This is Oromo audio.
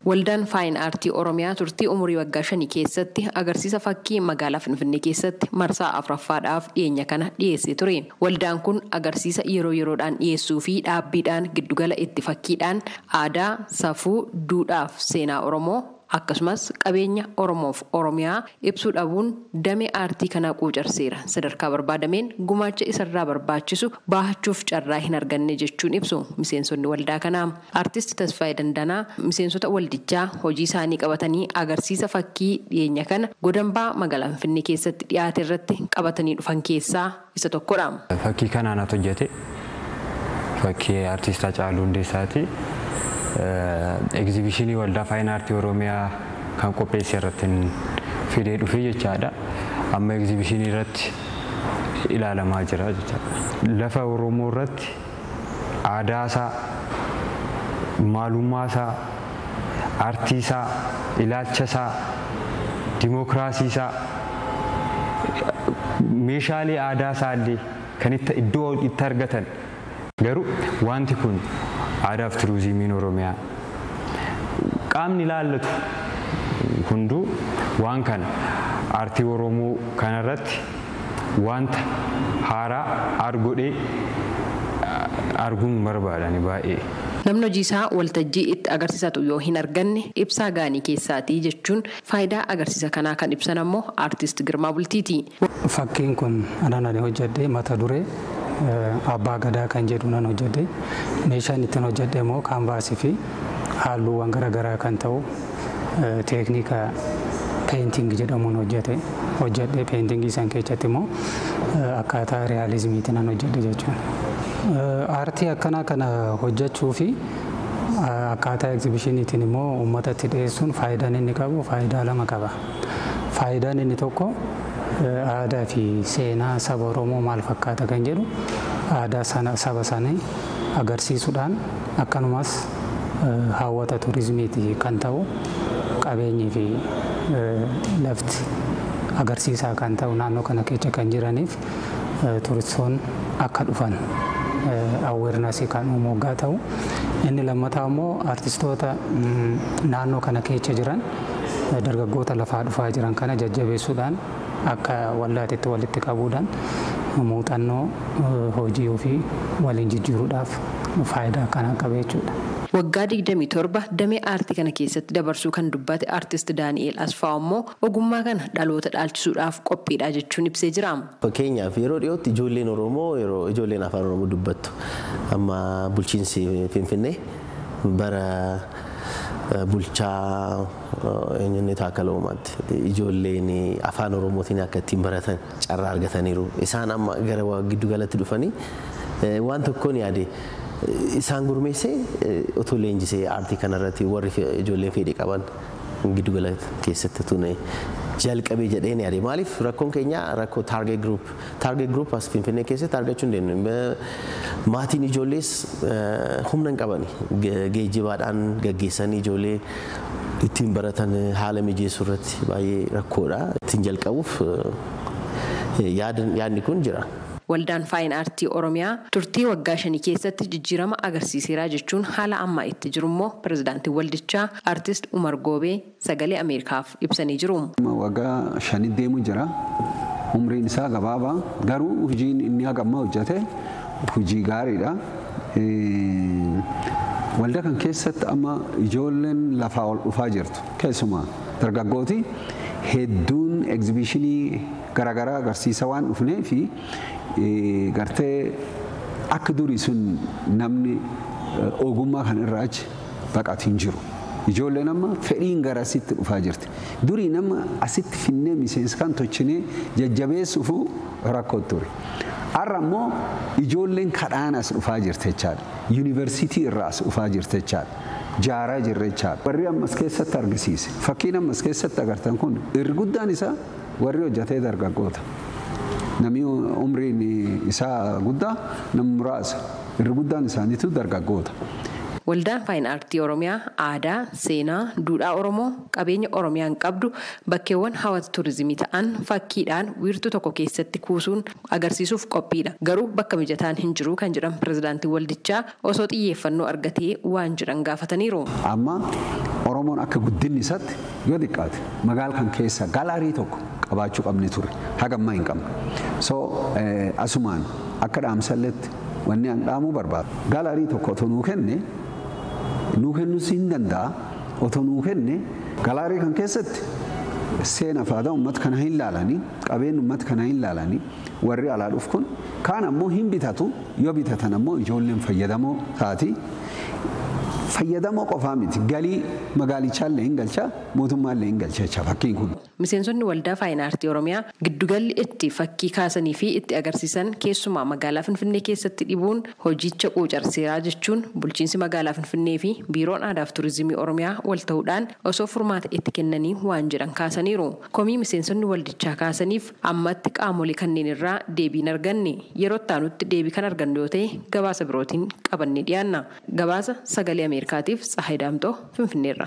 Waldaan Faayin Aartii Oromiyaa turtii umurii waggaa 5 keessatti agarsiisa fakkii magaalaa Finfinnee keessatti marsaa 4ffaadhaaf dhiyeenya kana dhiyeessee ture. Waldaan kun agarsiisa yeroo yeroodhaan dhiyeessuu fi dhaabbiidhaan giddugala itti fakkiidhaan aadaa, safuu, duudhaaf seenaa Oromoo akkasumas qabeenya Oromoof Oromiyaa ibsuu dhabuun damee aartii kanaa quucarseera. Sadarkaa barbaadameen gumaacha isarraa barbaachisu baahachuuf carraa hin arganne jechuun ibsu miseensonni waldaa kanaa. Aartist Tasfaayee Dandanaa miseensota waldichaa hojii isaanii qabatanii agarsiisa fakkii dhiyeenya kana godambaa magaalaa Finfinnee keessatti dhiyaate irratti qabatanii dhufan keessaa isa tokkodha. Fakkii kanaan hojjete fakkii aartist Haacaaluu Hundeessaati. Egzibishinii waldaa Faayin Aartii Oromiyaa kan qopheesse irratti fidee dhufee jechaadha. Amma egzibishinii irratti ilaalamaa jira jechaadha. Lafa Oromoo irratti aadaa isaa, maalummaa isaa, aartii isaa, ilaalcha isaa, dimookiraasii isaa, meeshaalee aadaa isaa illee kan iddoo itti argatan. Garuu wanti kun aadaa fi turizimiin Oromiyaa qaamni ilaallatu hunduu waan kana aartii Oromoo kanarratti wanta haaraa argodhee arguun barbaadani baay'ee. Namni hojii isaa waltajjii itti agarsiisatu yoo hin arganne ibsaa gaanii keessaatii jechuun faayidaa agarsiisa kanaa kan ibsan ammoo aartist Girmaa Bultiiti. Fakkiin kun anaan hojjedhe mata duree Abbaa Gadaa kan jedhu nan hojjedhe. Meeshaan ittiin hojjedhe immoo kaanvaasii fi halluuwwan garaagaraa kan ta'u teeknika peenting jedhamuun hojjedhe. Peentingii san keessatti immoo akkaataa reyaalizimiitiin nan hojjedhe jechuudha. Aartii akkanaa kana hojjechuu fi akkaataa egzibishiniitiin immoo uummatatti dhiyeessuun faayidaan inni qabu faayidaa lama qaba. Faayidaan inni tokko aadaa fi seenaa saba Oromoo maal fakkaata kan jedhu aadaa saba sanii agarsiisuudhaan akkanumas hawwata turizimiiti kan ta'u qabeenyii fi lafti agarsiisaa kan ta'u naannoo kana keessa kan jiraniif turistoonni akka dhufan aweernasii kan uumu waggaa ta'u. Inni lammataa immoo aartistoota naannoo kana keessa jiran dargaggoota lafaa dhufaa jiran kana jajjabeessuudhaan akka waldaatitti walitti qabuudhaan muuxannoo hojii ofii waliin jijjiiruudhaaf faayidaa akkanaa qaba jechuudha. Waggaa 27 damee aartii kana keessatti dabarsuu kan dubbate aartist Daani'el Asfaaw immoo ogummaa kana dhaloota dhaalchisuudhaaf qophiidha jechuun ibsee jira. Fakkeenyaaf yeroo dhiyootti ijoolleen Oromoo yeroo ijoolleen afaan Oromoo dubbattu amma bulchiinsi Finfinnee bara bulchaa eenyuun Taakkala Uumaatti ijoolleen afaan Oromootiin akka ittiin baratan carraa argataniiru. Isaan amma gara giddugalatti dhufanii waan tokkoon yaade isaan gurmeessee otoo leenjisee aartii kanarratti warri ijoolleen fedhii qaban giddugala keessatti tune jalqabee jedheen yaade. Maaliif rakkoon keenya rakkoo target group. Target group as Finfinnee keessatti argachuu hin dandeenyu. Maatiin ijoollees humna hin qabani. Geejjibaadhaan gaggeessanii ijoollee ittiin baratan haala mijeessuu irratti baay'ee rakkoodha. Ittiin jalqabuuf yaadni kun jira. Waldaan Faayin Aartii Oromiyaa turtii waggaa 5 keessatti jijjiirama agarsiiseera jechuun haala ammaa itti jiru immoo pirezidaantiin waldichaa aartist Umar Goobee sagalee Ameerikaaf ibsanii jiru. Waggaa 5 deemu jira. Umriin isaa gabaabaa garuu hojiin inni haga ammaa hojjete hojii gaariidha. Waldaa kan keessatti amma ijoolleen lafaa ol dhufaa jirtu keessumaa dargaggooti hedduun egzibishinii garaagaraa agarsiisa waan dhufnee fi gartee akka durii sun namni ogummaa kan irraa achi baqatu hin jiru. Ijoolleen amma fedhiin gara asitti dhufaa jirti. Durii nama asitti finnee miseensa kan tolchinee jajjabeessuuf rakkoo ture. Har'a immoo ijoolleen kadhaan as dhufaa jirti jechaadha. Yuunivarsiitii irraa as dhufaa jirti jechaadha. Jaaraa jirra jechaadha. Warri ammas keessatti argisiise. Fakkiin ammas keessatti agartan kun irri guddaan isaa warri hojjetee dargaggoota. Namni umriin isaa guddaa nama muraasa. Irri guddaan isaaniitu dargaggoota. Waldaan Faayin Aartii Oromiyaa aadaa, seenaa, duudhaa Oromoo qabeenya Oromiyaan qabdu bakkeewwan hawwata turizimii ta'an fakkiidhaan wiirtuu tokko keessatti kuusuun agarsiisuuf qophiidha. Garuu bakka mijataan hin jiru kan jedhan pirezidaantiin waldichaa osoo xiyyeeffannoo argatee waan jedhan gaafataniiru. Amma Oromoon akka guddinni isaatti yoo xiqqaate magaala kan keessa galaarii tokko qabaachuu qabni ture haga ammaa hin qabne. So asumaan akka dhaamsalletti wanni an dhaamuu barbaadu. Galaarii tokko otoo nuu kenne nuu kennuus hin danda'a otoo nuu kenne galaarii kan keessatti seena faadaa uummata kana hin laalanii qabeen uummata kana hin laalanii warri alaa dhufu kun kaan ammoo hin bitatu yoo bitatan ammoo ijoolleen fayyadamoo taati. Fayyadamoo qofaa miti galii magaalichaallee hin galcha mootummaallee hin galcha jecha fakkiin kun. Miseensonni waldaa faayin aartii Oromiyaa giddugalli itti fakkii kaasanii fi itti agarsiisan keessumaa magaalaa Finfinnee keessatti dhibuun hojicha quucarseeraa jechuun bulchiinsi magaalaa Finfinnee fi biiroon aadaa fi turizimii Oromiyaa wal ta'uudhaan osoo furmaata itti kennanii waan jedhan kaasaniiru. Komii miseensonni waldichaa kaasaniif ammatti qaamolee kanneen irraa deebii hin arganne yeroo itti deebii kan argannu yoo ta'e gabaasa birootiin qabannee dhiyaanna. Gabaasa sagalee Ameerikaatiif Tsahaay Daamtoo Finfinneerra.